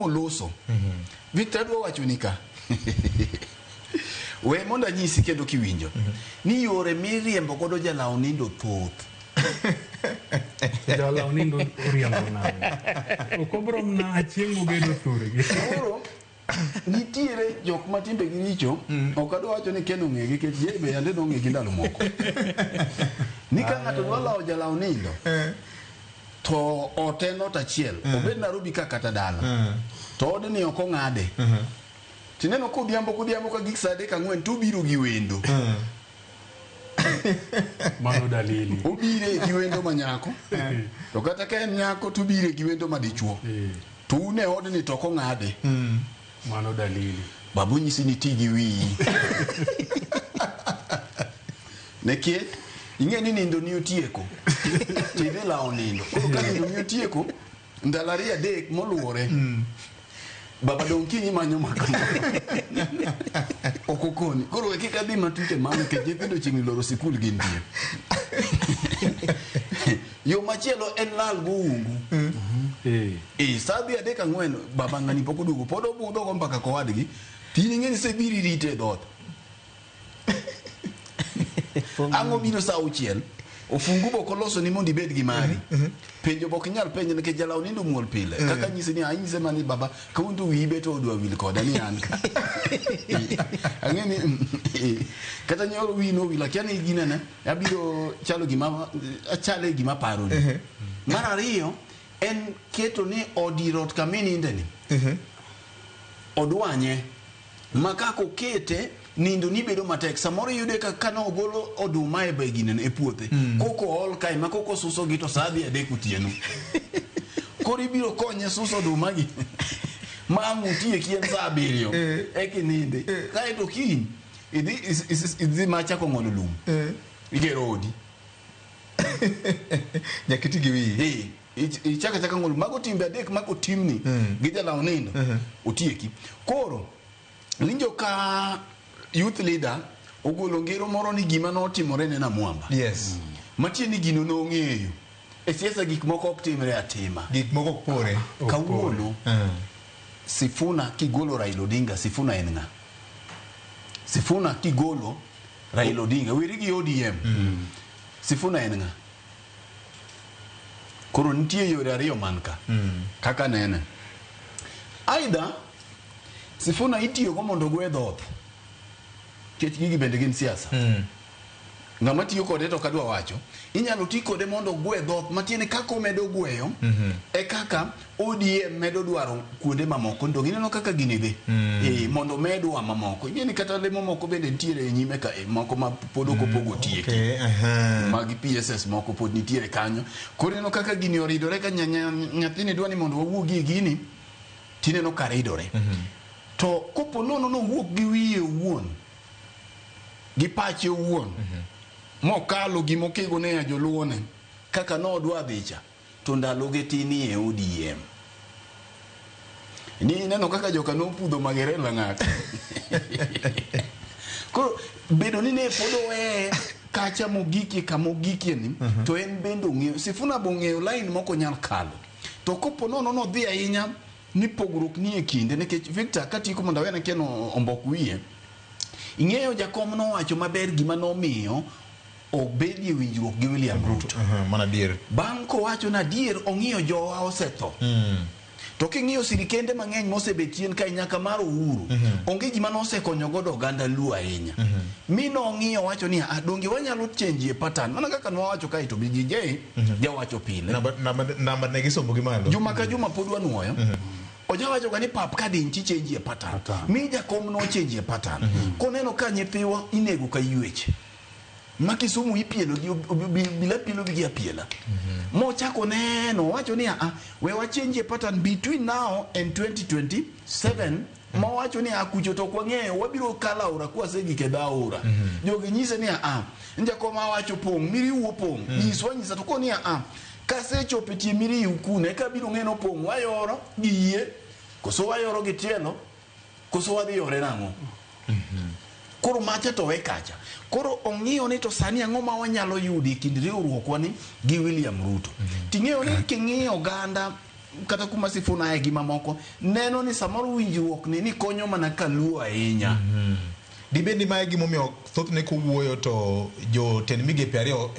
Oloso. Victor adwa wacho ni ka. We mondo anyisi kendo kiwinjo. Ni yore miriembo godo jalaw nindo thoth. Jalaw nindo oriembo nang'o? Ok obro mna chieng' mogedo thurgi. Koro nitiere jok ma timbegi richo, ok adwa wacho ni Ken ong'egi nikech Jay be yande nong'egi ndalo moko. Ni ka ng'ato dwa lawo jalaw nindo, to ot en ot achiel, obed Nairobi ka kata dala. To odni ok ong'ade. Tineno kodhiambo kodhiambo ka gik saa adek ang'wen to obiro gi wendo. Mano dalili. Obire gi wendo ma nyako. To kata ka en nyako to obire gi wendo ma dichuo. To un e odni to ok ong'ade. Mano dalili. Babu nyisi ni ti gi wiyi. Nikech ing'e ni nindo ni otieko. Tidhi lawo nindo. Koro ka nindo ni otieko, ndalo ariyo adek moluwore. Baba dong' kiny imanyo maka. Ok okoni. Koro we kik adhi matut e mano nikech nyithindo chiegni loro sikul gintie. Yo machielo en lal goungu. Eh, sa dhi adek ang'wen baba ng'ani pok oduogo pod obudho go mbaka kowadgi. Tin ing'e ni sebiri rite e dhoot. Ang' obiro sa auchiel, ofungu bok oloso ni mondo ibed gi mari. Penjo bok inyal penje nikech jalaw nindo muol pile. Kaka nyise ni anyise mana ni baba kawuono to wiyi bet odwa wil koda ni an ka. Ang'e ni kata nyoro wiyi nowil akia ni ginene abiro chalo gima achale gima paroni. Mar ariyo en keto ni odi rot kama ininde ni. Odwanye ma kaka okete nindo ni bedo matek samoro iyude ka kane ogolo oduma e ginene e puothe koko ool kae ma koko suso gi to saa dhi adek otieno koro ibiro konye suso oduma gi ma ang' otieki en saa abiriyo eka inindi kaeto kiny idhi idhi ma chako ng'olo lum igero odi Nyaka iti gi wiyi. Ichako achaka ng'olo mago timbe adek ma kotimni gi jalaw nindo otieki. Koro winjo ka youth leader ogolo ngero moro ni gima notimore ne Namwamba. Yes. Matiende ni gino nong'eyo. E siasa gik moko ok timre atima. Gik moko ok pore. Kawuono Sifuna kigolo Raila Odinga, Sifuna en ng'a? Sifuna kigolo Raila Odinga, weri gi ODM. Sifuna en ng'a? Koro nitie yore ariyo man ka. Kaka nene. Either Sifuna itiyogo mondo ogwe dhoth. Nikech gigi bende gin siasa. Ng'ama tiyo kode to ok adwa wacho. Inyalo ti kode mondo ogwe dhoth matiende kaka omedo gweyo e kaka ODM medo dwaro kuonde mamoko. To gineno kaka gini dhi. Mondo medwa mamoko. Ing'e ni kata lemo moko bende nitiere e nyime ka moko ma pod ok opogo tieki. Okay, aha. Magi PSS moko pod nitiere kanyo. Koro ineno kaka gini oridore ka nyathini dwa ni mondo wawuogi e gini tineno ka ridore. To kopo nono nowuok gi wiye owuon gi pache owuon mokalo gimokego ne joluo ne kaka nodwa dhicha to ndaloge tin e ODM. Ni ineno kaka joka nopudho Magere Lang'at. Koro bedo ni ne pod oweye kacha mogikie kama ogikie ni to en bende ong'eyo Sifuna be ong'eyo line mok onyal kalo. To kopo nono nodhi ahinya ni pogruok ni e kinde nikech Victor katieko mondo awene Ken ombok wiye ing'eyo jakom nowacho maber gima nomiyo obedie winjruok gi William Ruto. Mano adier. Bang' kowacho ni adier ong'iyo jowa osetho. To king'iyo sirikende mang'eny mosebet chien kae nyaka mar Uhuru, onge gima nosekonyo godo oganda Luo ahinya. Mi nong'iyo wacho ni ah, donge wanyalo change e pattern. Mana kaka nwawacho kae to BGJ jawacho pile. Namba ne gisombo gi malo. Juma ka juma pod wanuoyo. Ojawacho ga ni pap ka diny ti change e pattern. Mi jakom no change e pattern. Koneno ka nyithiwa inego ka ywech. Ma Kisumu ipielo gi bila pielo gi apiela. Mochako neno wacho ni a we wa change e pattern between now and 2027 mowacho ni a kucho to ok wang'eyo wabiro kalo aora kwasegik e dho aora. Jogi nyise ni a jakom awacho pong' miriu opong' nyiswa nyisa to koni a kasechopo e tie miriu kuno eka abiro ng'e ni opong' wayoro gi yie koso wayoro gi tielo koso wadhi yore nang'o. Koro macha to we kacha. Koro ong'iyo ni to sani ang'o ma wanyalo yudo e kind riwruokwa ni gi William Ruto. Ting'eyo ni king'iyo oganda kata kuma Sifuna aye gi mamoko neno ni samoro winjruok ni konyo mana kaluo ahinya. Dibed ni mae gimomiyo thothne kowuoyo to jotend migepe ariyo.